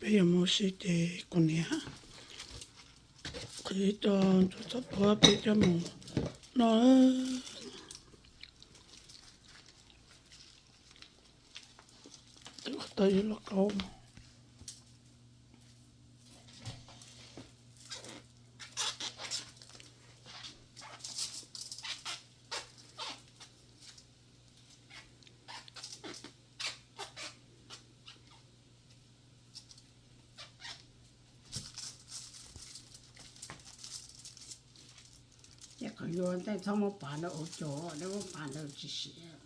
Peb yuav mus ua si ces kuv niam qhwv rau ntsuag txhob tuav peb coj mus noj. Tus qhov tau yuav los kaub. Ces qhov yuav ntej txhob muab pav ntawd ua cov, muab pav ntawd tsis siav.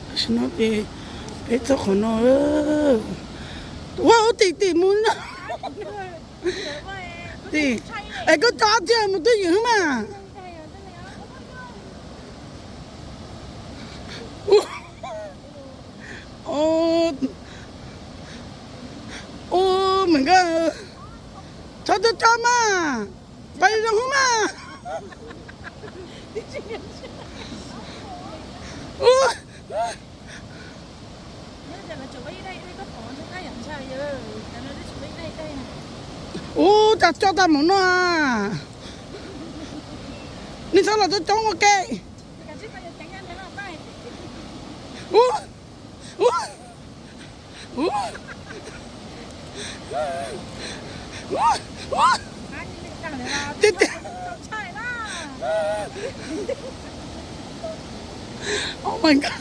Tam sim no ces peb txog qhov no, ua tim tim mus no. Tim, es koj tso tiag mus twj ywm mas. Ub, me nkaj, tso tso tso mas, pais zoo hub mas. Ub, ub, cas coj tag mus no a. Nej txhob los coob coob ua ke. Ub, ub, ub, ub, ub. Tiag tiag. Oh my God.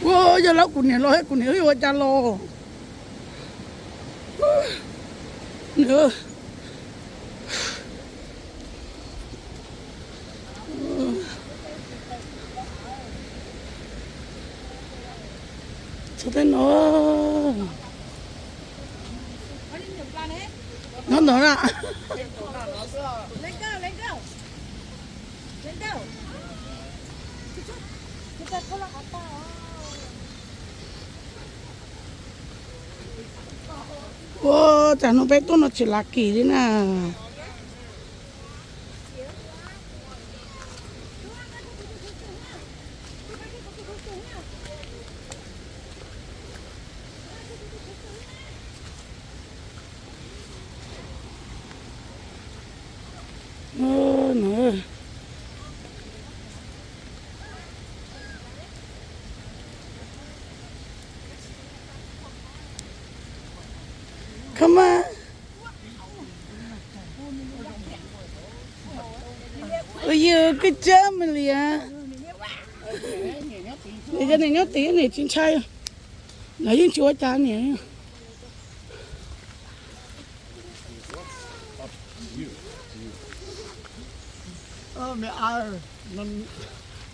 Ua, yog lawv kuv niam los, kuv niam wb yuav ua cas los. Txog tej no, nyob ntawd na. Ua, cas hnub peb tuaj no tsis lav kim li na. Come on. Ua yog koj cab mas lias. Niam, cov niam nyob tim niam tsis ntshai, lawv yeej tsis ua cas niam.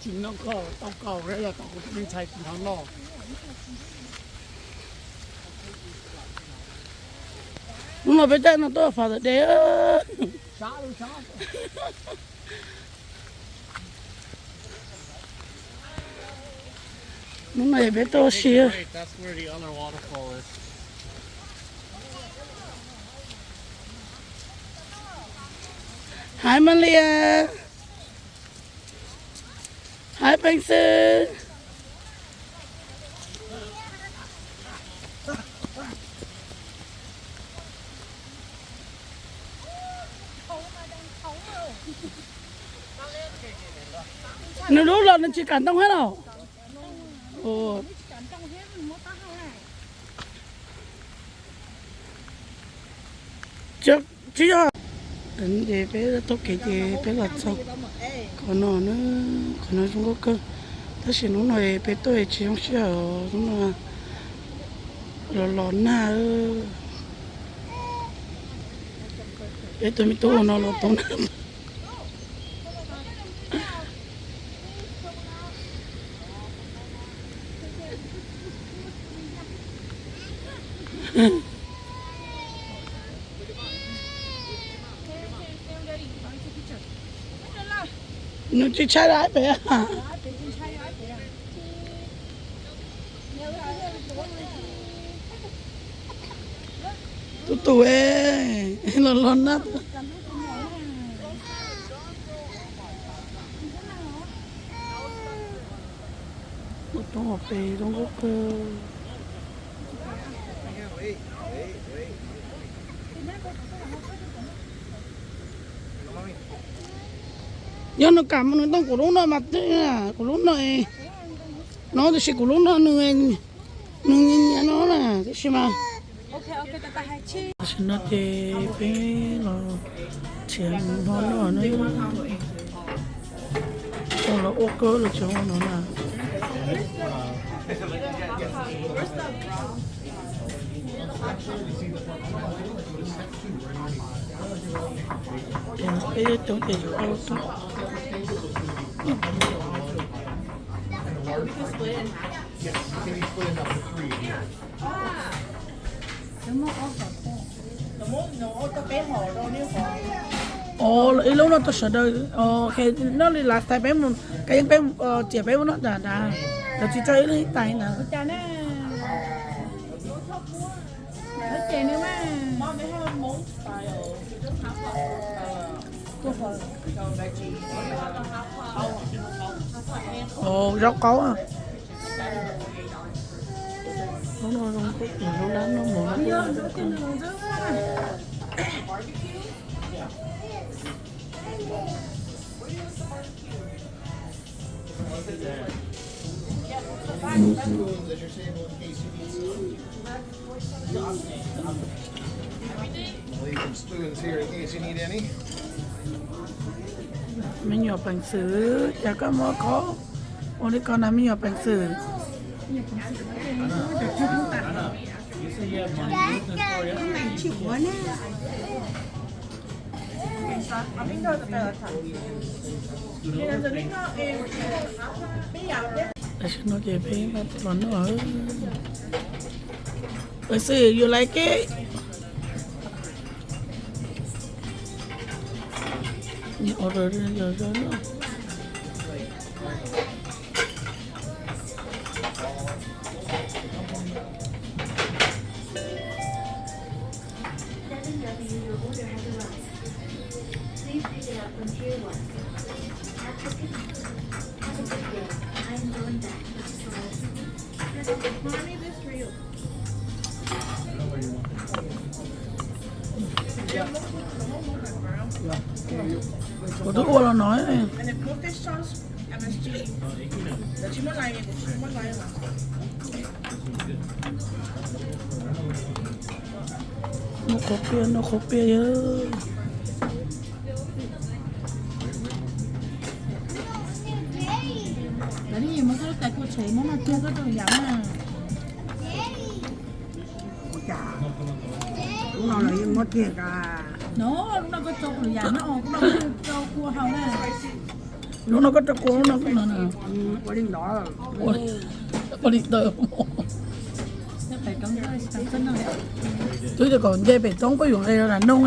Tsis noj koj tau koj, yog tau kuv tus me ntxhais tsis hnov noj. Hnub no peb caij no tuaj Father's Day. Hnub no peb tuaj ua si. Hais mas lias. Hais peev xwm. Nws lub los nws tsis kam ntoo thiab los? Tsis yog. Ces peb taug kev ces peb los txog qhov no na, qhov no zoo nkauj kawg. Tab sis hnub no peb tuaj tsis zoo sij hawm, hnub no los los nag. Peb tus me tub ua no los tau nag. Nws tsis ntshai lawm pem. Tub tub, los los nab. Muaj roob hauv pes zoo nkauj kawg. Yog nws kam mus nws tooj kuv lub no mas twb, kuv lub no no, tiam sis kuv lub no nws, nws nyiam nyiam no na, tiam sis mas. Tam sim no ces peb los nrhiav hmo noj na. Ua los ua kawg los tseem ua no na. Peb coob ces yuav ua tub. Ib lub no rau sawv daws, nyob li last time peb mus, Kab Yeeb peb, tias peb mus noj nram nrad, lawv tsis tso ib leeg ib tais ntawd. Zaub qaub. Zaub no zoo nkauj, zaub dab no mos. Me nyuam peev xwm, cas koj muab khob ua li ko na me nyuam peev xwm. Tam sim no ces peb los noj. Ua si yuav laiv keb. Kuv twb ua los no. Noj qhuav piaj, noj qhuav piaj yog. Lub no los yeej muab tiag. No, lub no koj tso kuv lwm yam no, lub no koj tso kua hau na. Lub no koj tso kua, lub no koj no na. Ua li ntawd. Ua li ntawd. Twb yog kom nce pem roob peb yuav nqes rau nram noog.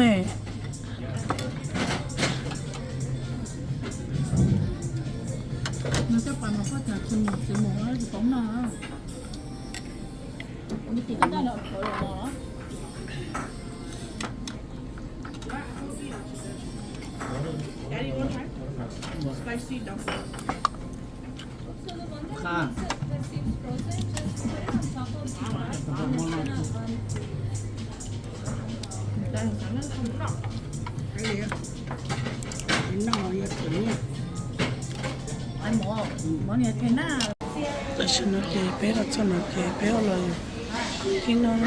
Tam sim no ces peb los txog no ces peb los yog khob noom,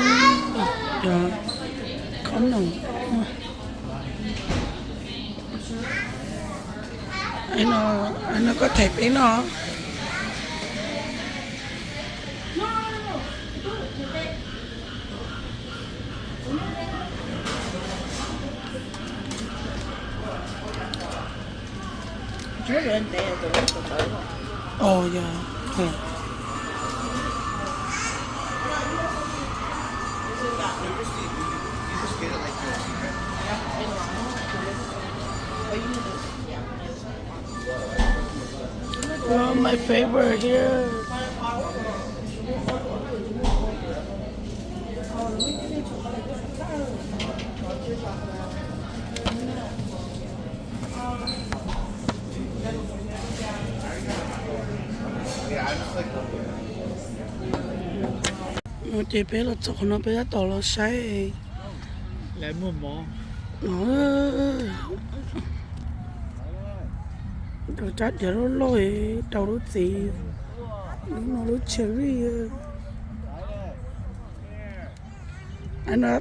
yog khob noom. No koj them peb noj. Oh, yeah. Well, my favorite here. No ces peb los txog qhov no peb tab tom los saib no, rau rab diav loj loj, rau lub txiv, lub no lub cherry.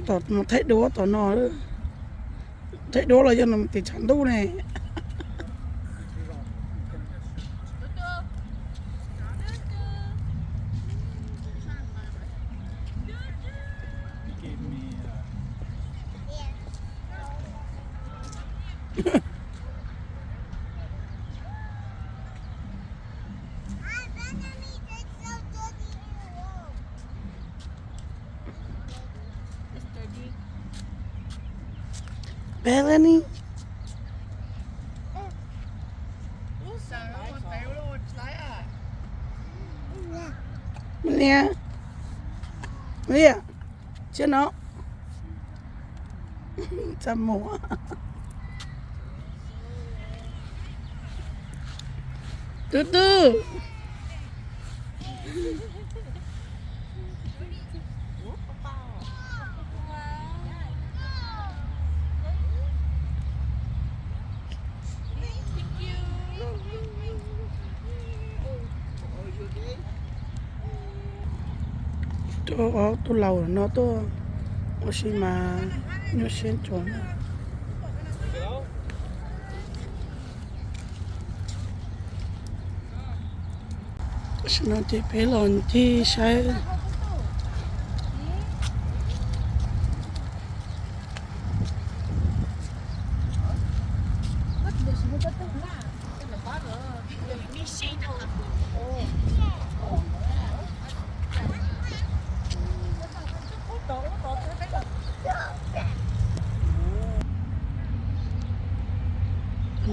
Tom mus thaij duab tom no, thaij duab los yog no mus tim tshav ntuj ne. Bethany. Nia, nia, cia no. Txaj muag. Tub tub. Tuaj ob tug laus no tuaj ua si mas nyuaj siab ntsuav na. Tam sim no ces peb los ncig saib.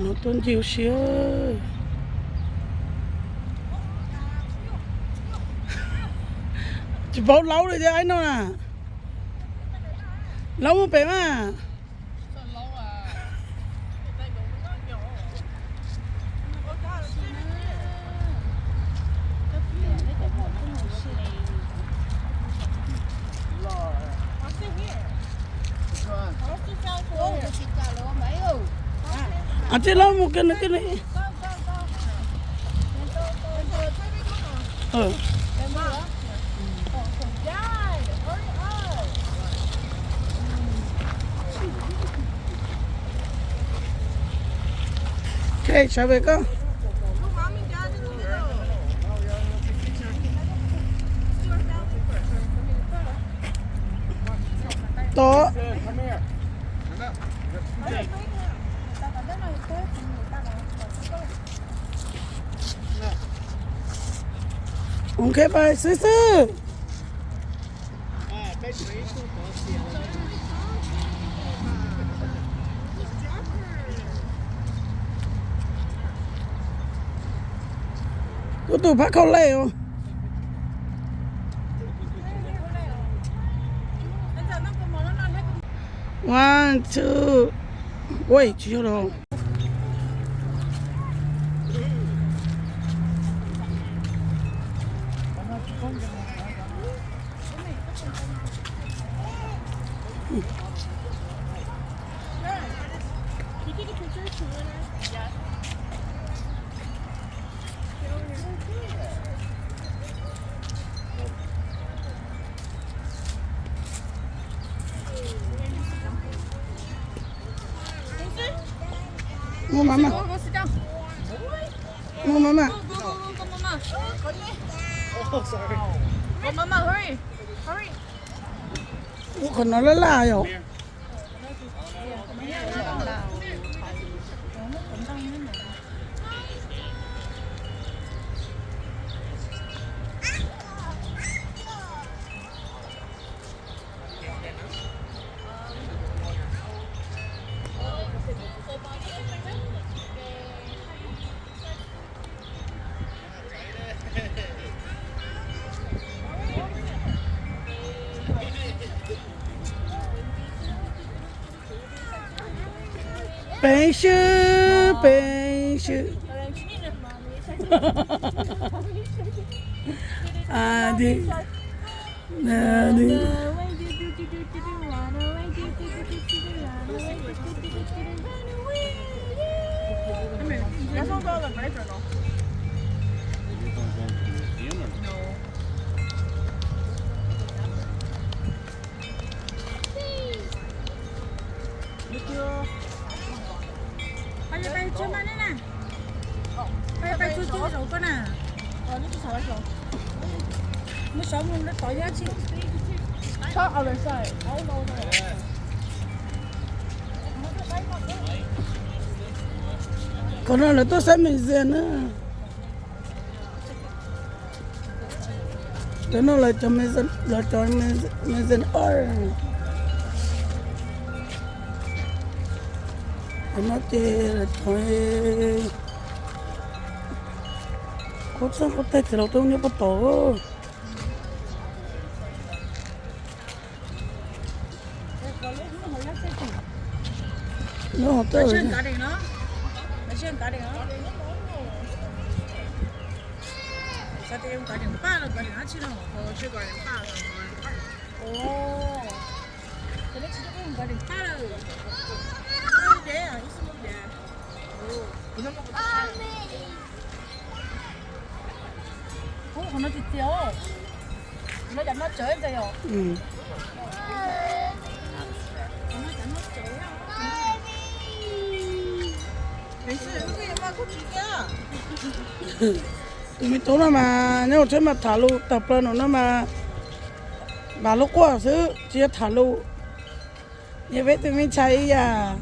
No tuaj ncig ua si. Tsis paub laub li thiab no na. Laub mus pem mas. Tij laub mus kiag no tij li. Ok, sawv pem koj. Tod. Ok, pais xwb xwb. Kuv tus phab khau lej os. One, two. Ua tsis yog los. Muaj maj maj. Muaj maj maj. Ua qhov no laj laj yom. Peev xwm, peev xwm. Ah, dude. Nah, dude. Qhov no lawv tuaj saib museum na. Cov no lawv cov museum, lawv cov museum art. Cov no ces lawv cov qub txeeg qub teg txiv laus tuaj nyob puag tod. Ub, qhov no txias txias os. Qhov no cov no tsawv ntxawg yom. Tus me tub no mas nyob hauv tsheb mas tham lus tawm plaws no mas, npav lub quaj xwb tsis yog tham lus. Yog peb tus me ntxhais ib yam.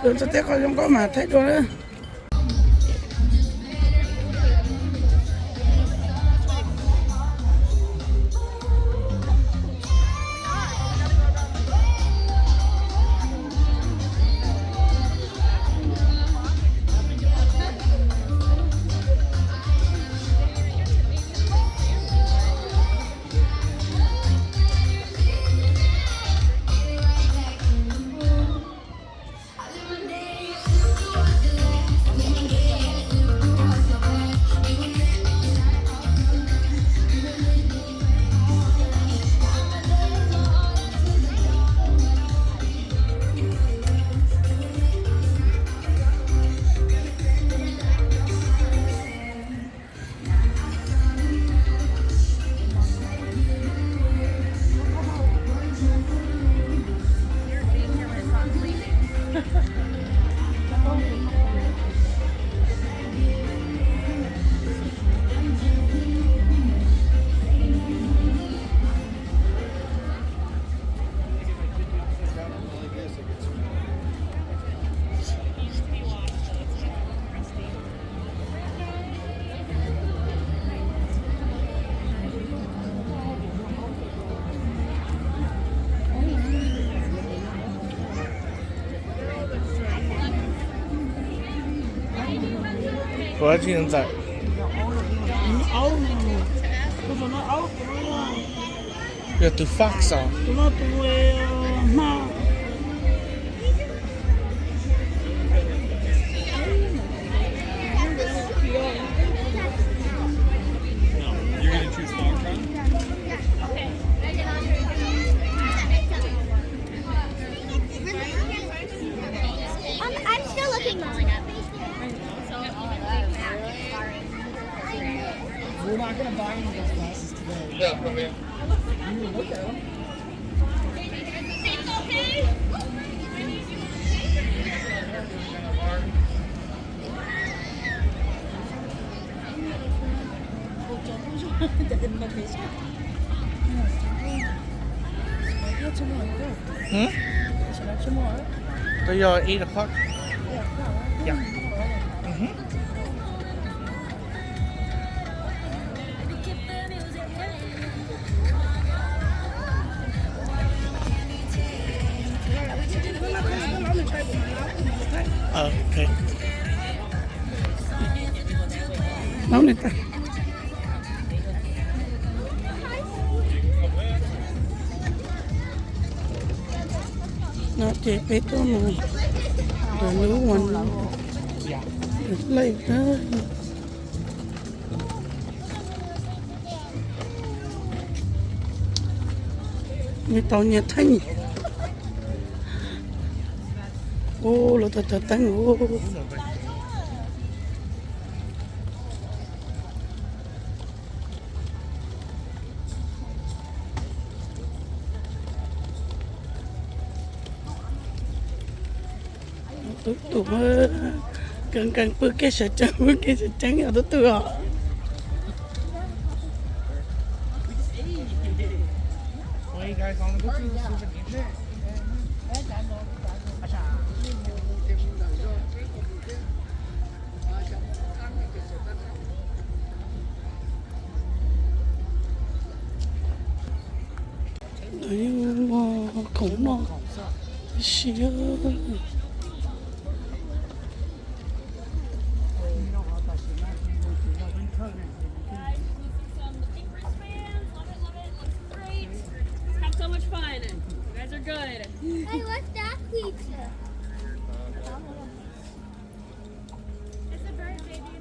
Tus txog teb qhov zoo nkauj mas thaij dua na. Ua tsi ntxawm? Yog tus fox os. I'm, I'm still looking. We're not gonna buy any of those glasses today. You can look at 'em. Hmm? Twb yog eight o'clock. Yeah. Mhm. Ờ, ok. Nấu nè ta. No ces peb tuaj mus lawm lub uas lej na. Nws tau nyias theej. Ua lawv tau cov teeb ua. Tub tus nkees nkees pw kiag sawv tsees, pw kiag sawv tsees os tub tus os. Yeej muaj khoom noj tib si. Have so much fun. You guys are good. Hey, what's that creature? It's a bird, baby.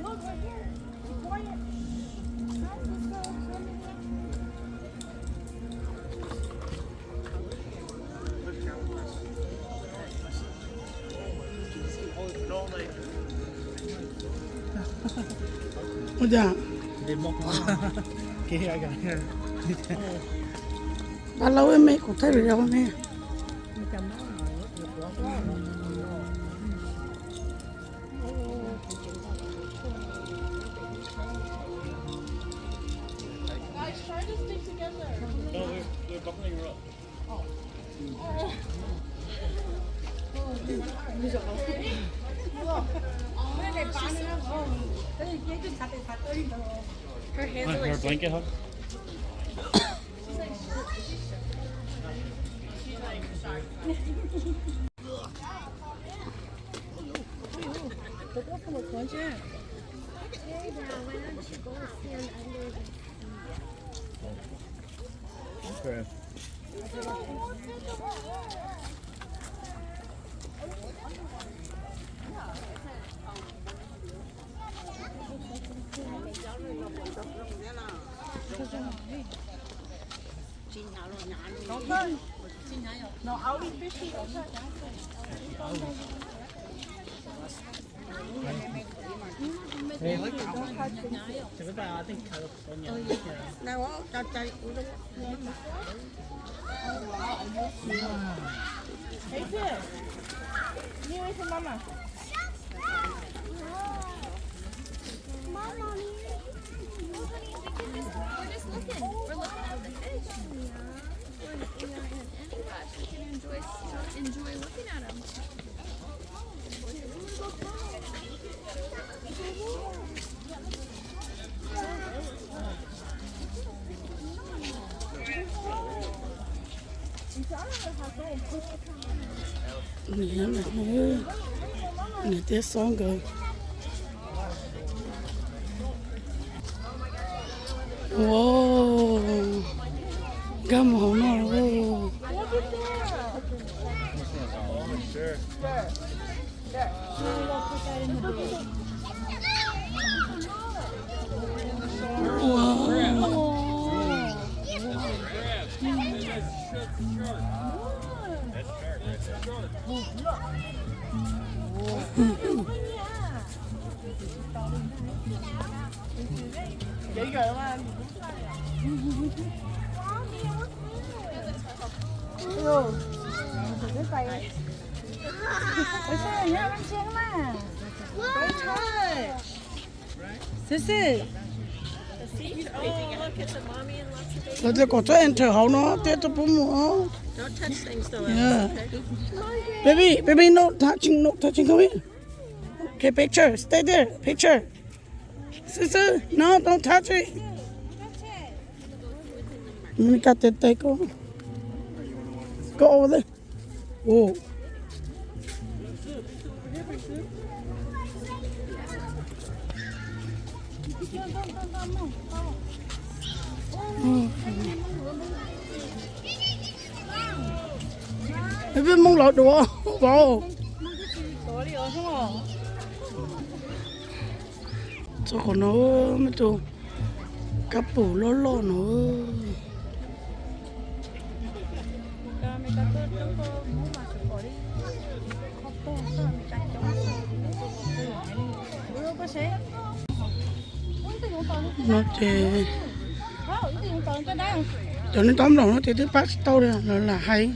Ua cas? Pab laub me kuv thaij video me. Her hands are like blanket, huh? Okay. We're just looking. We're looking at the fish. We're, we aren't in any rush. We can enjoy, enjoy looking at 'em. Nws thiab xob nkawd. Wow, nkag mus hauv no lauj. Lawv tias kom txhob enter hauv no thiab txhob pub mus. Baby, baby, no touching, no touching, come here. Okay, picture, stay there, picture. Xwb xwb, no, don't touch it. Mika tes tes koj. Go over there. Ua. Peb Hmoob los dua vauv. Txog qhov no, muaj cov kab pum loj loj no. No ces cov neeg tau mloog no ces twb pab tsis tau li lawv lam hais.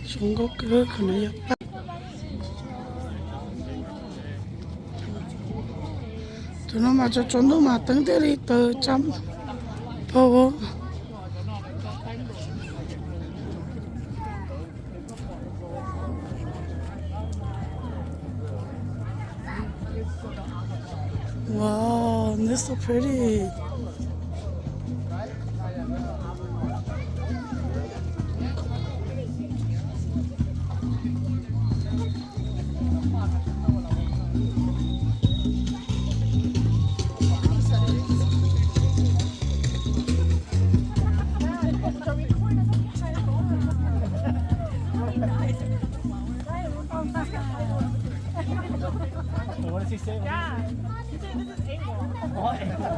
Zoo nkauj kawg, qhov no yog paj. Tus no mas tsaus tsaus ntuj mas teeb tiag li, taws tsam pau. Wow, this is so pretty. What does he say? Yeah. He said this is angle. Oh, angle.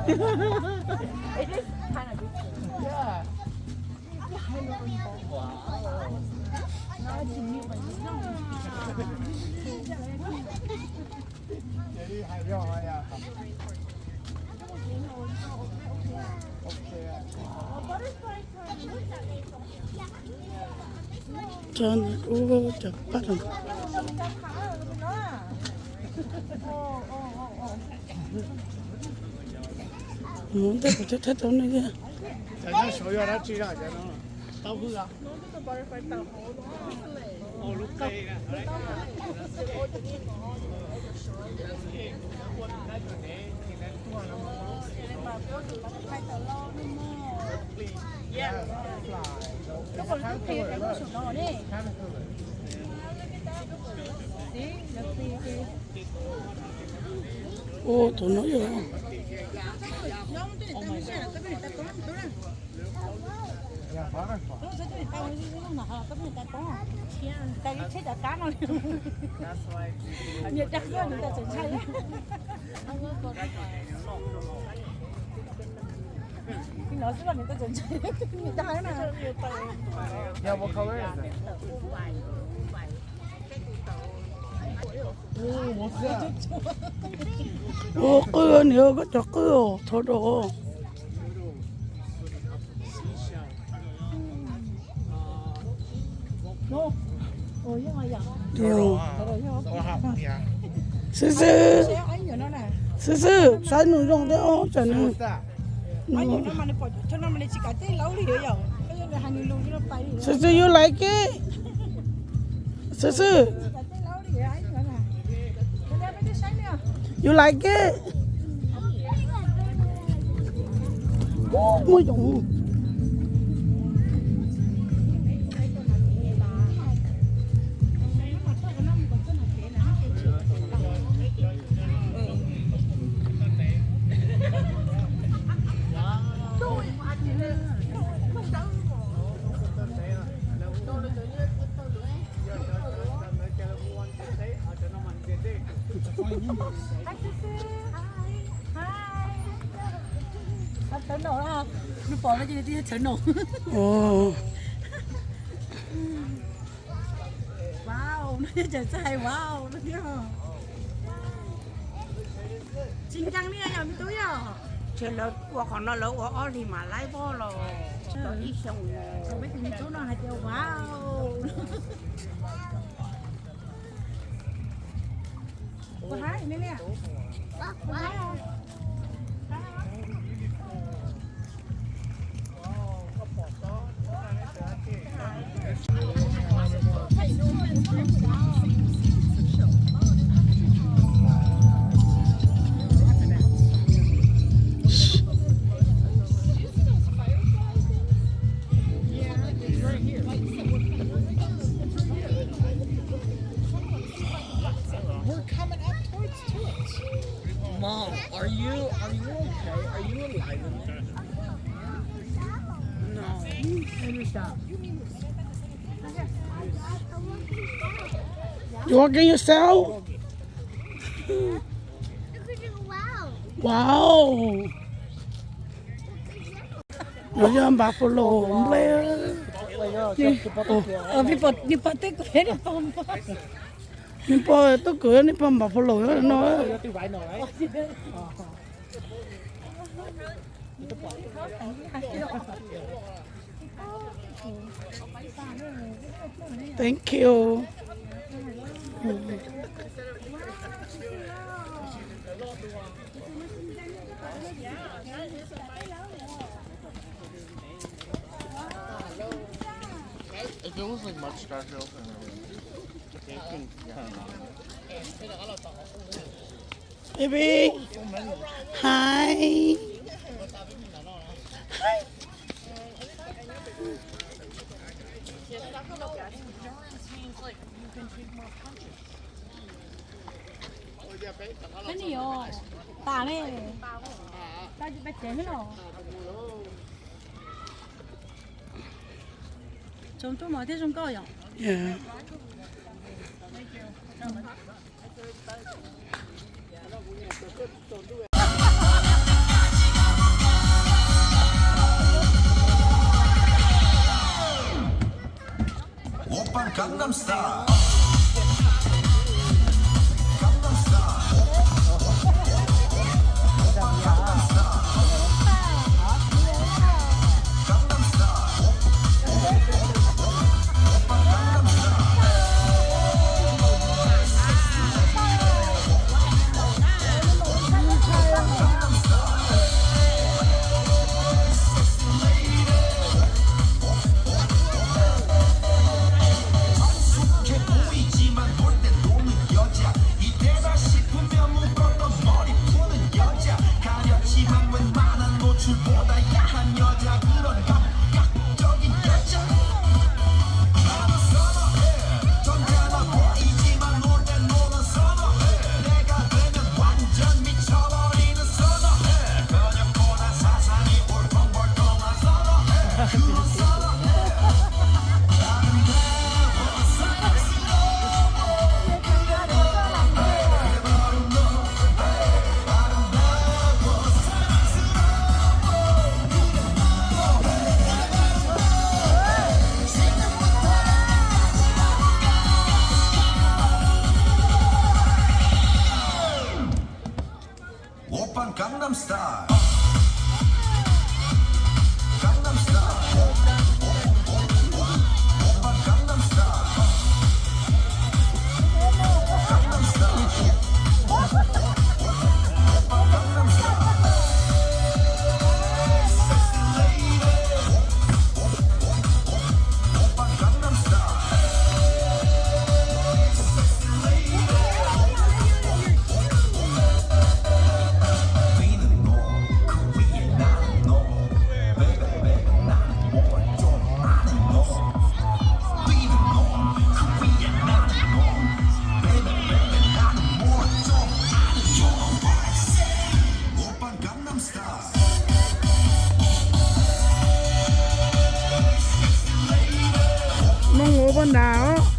It is kind of good. Yeah. Wow. Cov ub cov paj. Mus ntej kuv thiaj thaij tau nej thiab. Ua tus no yog Ua qwj niam, koj cov qwj os, thov dua. Xwb xwb, xwb xwb, saib nws zoo thiab os, tsam nws. Xwb xwb, you like it? Xwb xwb. You like it? Muaj yoov. Thawv naum, nws pom no ces nws tias thawv naum. Wow, no yog cov txawj hais wow no thiab. Tsis nkees li yom me tub yom? Ces lawv ua qhov no lawv ua ob hlis mam laib pog los tau ib xyoos. Peb tus me tub no hais tias wow. Are you, are you okay? Are you alive in there? No. Maybe stop. You walking yourself? Wow. No yog buffalo nplej. Nws pom teb kuv, nws pom, nws pom teb kuv, nws pom buffalo no. Thank you. If it was like much darker open, okay, you can, yeah. Baby. Hi. Hi. Peb ni os, tas ne, tau ces peb tsev xwb los. Tsoom tuaj mov thiab zoo nkauj yom. Oppa Gangnam Style. Oppa Gangnam Style. Gangnam Style. Oppa Gangnam Style. Gangnam Style. Oppa Gangnam Style. Sexy lady. Oppa Gangnam Style. Sexy lady. Moo ua poj ntas os.